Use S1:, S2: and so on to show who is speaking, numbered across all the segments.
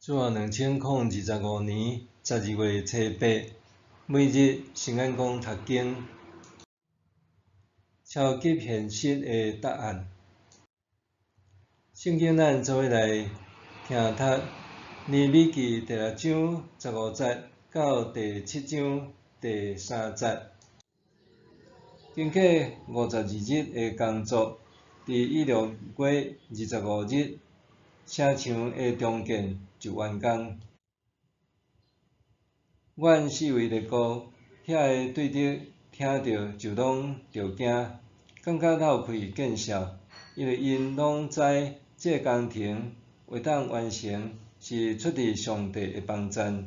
S1: 主後2025年12月初八，每日圣眼光读经，超级现实的答案。圣经咱做伙来听读尼希米记第六章十五节到第七章第三节。经过52日的工作，佇伊六月二十五日，城墙的重建就完工。阮四围列国遐个对敌听著就攏著惊，感觉漏气见笑，因为𪜶攏知這个工程會當完成，是出自上帝的幫贊。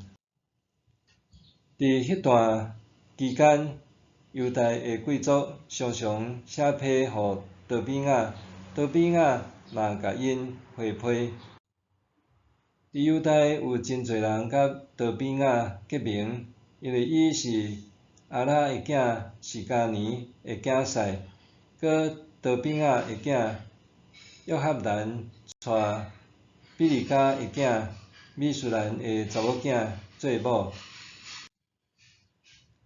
S1: 佇彼段期間，猶大的貴族常常寫批予多比亞，多比亞嘛共𪜶回批。佇猶大有真濟人佮多比亞結盟，因為伊是亞拉的囝示迦尼的囝婿，閣多比亞的囝約哈難娶比利迦的囝米書蘭的查某囝做某。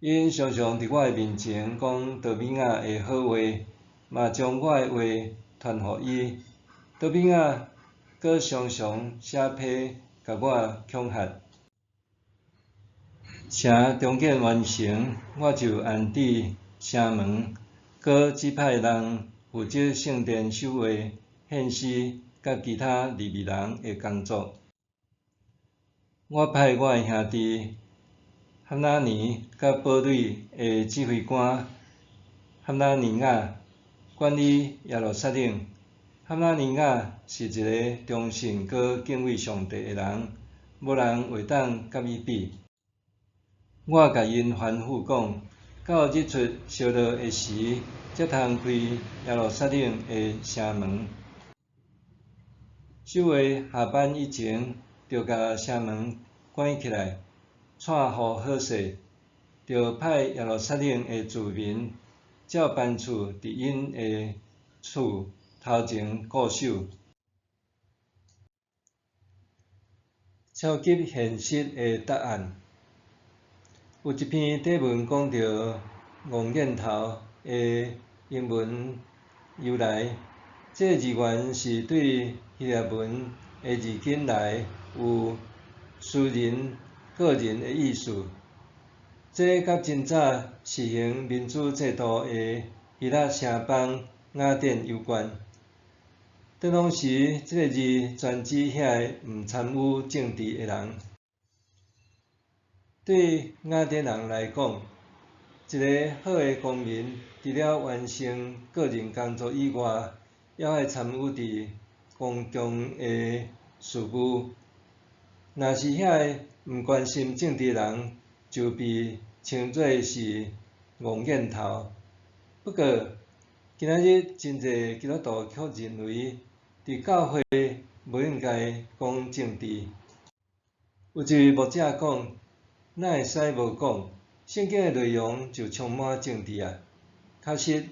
S1: 𪜶常常佇我的面前講多比亞的好話，嘛將我的話傳予伊。多比亞閣常常寫批共我恐嚇。城重建完成，我就安置城門，閣指派人負責聖殿守衛、獻師佮其他利未人的工作。我派我的兄弟哈拿尼佮堡壘的指揮官哈拿尼雅管理耶路撒冷。哈拿尼雅是一个忠信閣敬畏上帝的人，無人會當佮伊比。我共𪜶吩咐講，到日出燒落的時，才通開耶路撒冷的城門。守衛下班以前，著共城門關起來，掣予好勢，著派耶路撒冷的住民照班次佇𪜶的厝頭前固守。超級現實的答案。有一篇短文講著戇箭頭的英文由來，這個字源是對希臘文的字根來，有私人、個人的意思。這佮真早實行民主制度的希臘城邦雅典有關。當時，這個字專指遐个毋參與政治的人。對雅典人來講，一个好的公民，除了完成個人工作以外，猶愛參與佇公共的事務。若是遐个毋關心政治的人，就被稱做是戇箭頭。不過，今仔日真濟基督徒卻認為，佇教會無應該講政治。有一位牧者講：哪會使無講？聖經的內容就充滿政治啊！確實，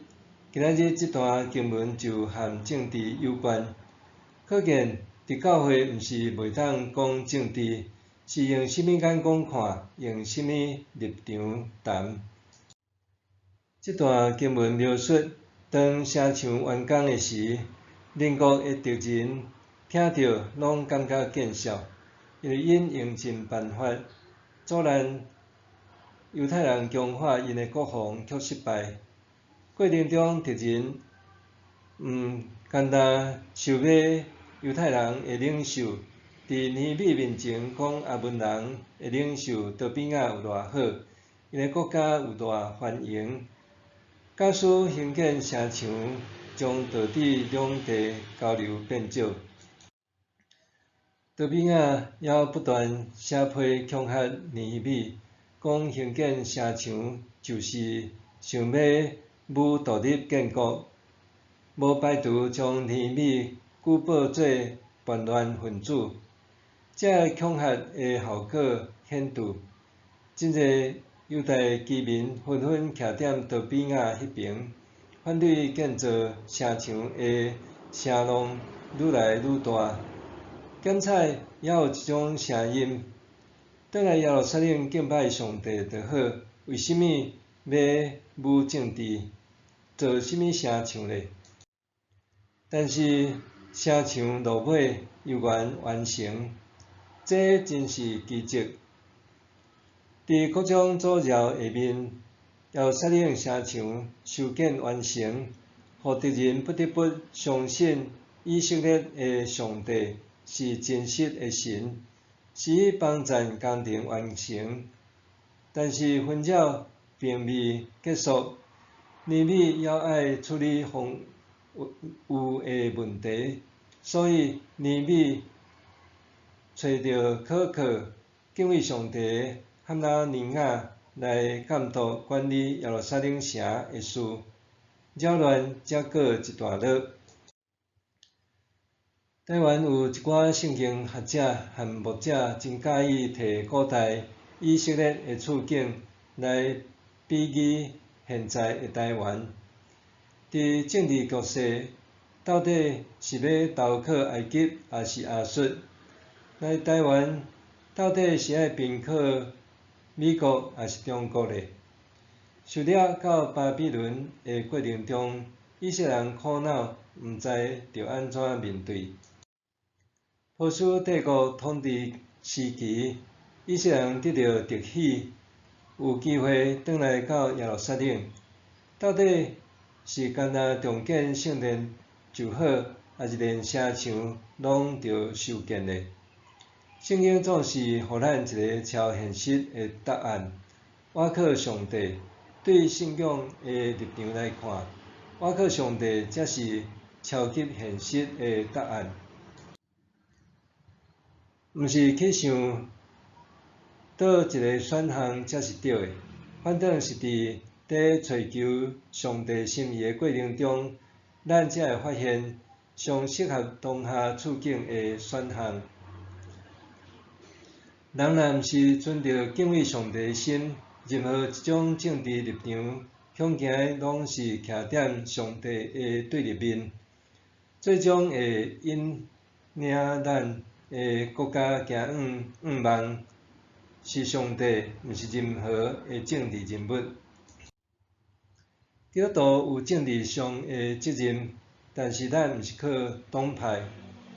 S1: 今仔日這段經文就和政治有關。可見，佇教會毋是袂當講政治，是用啥物眼光看，用啥物立場談。這段經文描述，當城牆完工的時，鄰國的敵人聽著攏感覺見笑，因為𪜶用盡辦法阻攔猶太人強化𪜶的國防，卻失敗。過程中，敵人毋干焦收買猶太人的領袖，佇尼希米面前講亞捫人的領袖多比亞有偌好，𪜶的國家有偌繁榮。假使興建城牆將導致兩地交流變少。多比亞猶不斷寫批恐嚇尼希米，講興建城牆就是想欲武獨立建國，無排除將尼希米舉報做叛亂分子。這个恐嚇的效果顯著，真濟猶大居民紛紛徛佇多比亞彼爿，反對建造城牆的聲浪愈來愈大。检采犹有一种声音：转来耶路撒冷敬拜上帝就好，为啥物欲舞政治，造啥物城墙咧？但是城墙落尾犹原完成，这真是奇迹。伫各种阻挠下面，耶路撒冷城墙修建完成，予敌人不得不相信以色列的上帝是真实的神，是伊帮赞工程完成。但是纷扰并未结束，尼米犹爱处理防务的问题，所以尼米揣著可靠、敬畏上帝的哈拿尼雅来监督管理耶路撒冷城的事，扰乱才告一段落。台湾有一寡圣经学者和牧者真佮意提古代以色列的处境来比拟现在的台湾。伫政治局势，到底是欲投靠埃及，抑是亚述？来台湾到底是爱凭靠美国，抑是中国咧？受掠到巴比伦的过程中，以色列人苦恼，毋知著按怎面对。波斯帝国统治时期，以色列人得著特许，有机会转来到耶路撒冷。到底是干焦重建圣殿就好，抑是连城墙拢著修建咧？圣经总是予咱一个超现实的答案。倚靠上帝，对信仰的立场来看，倚靠上帝才是超级现实的答案。毋是去想佗一个选项才是对的，反正是伫咧揣求上帝心意的过程中，咱才会发现上适合当下处境的选项。人若毋是存著敬畏上帝的心，任何一种政治立场，恐惊拢是徛踮上帝的对立面，最终会引领咱的国家行向灭亡，是上帝，毋是任何的政治人物。基督徒有政治上的责任，但是咱毋是靠党派，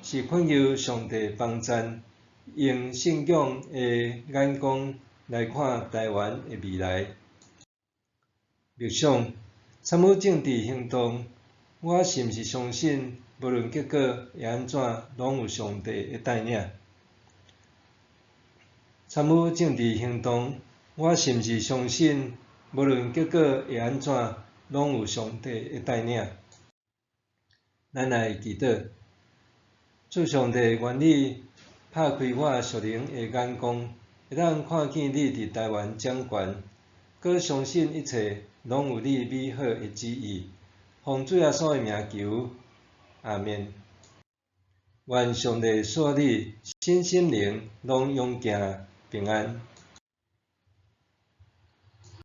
S1: 是恳求上帝帮赞，用信仰的眼光来看台湾的未来。默想，参与政治行动，我是毋是相信，无论结果会按怎，拢有上帝的带领？参与政治行动，我是毋是相信，无论结果会按怎，拢有上帝的带领？咱来祈祷，主上帝，愿你拍开我属灵的眼光，会当看见你伫台湾掌权，阁相信一切拢有你美好的旨意。奉主耶稣的名求，阿免。愿上帝赐予你身心灵拢勇健平安。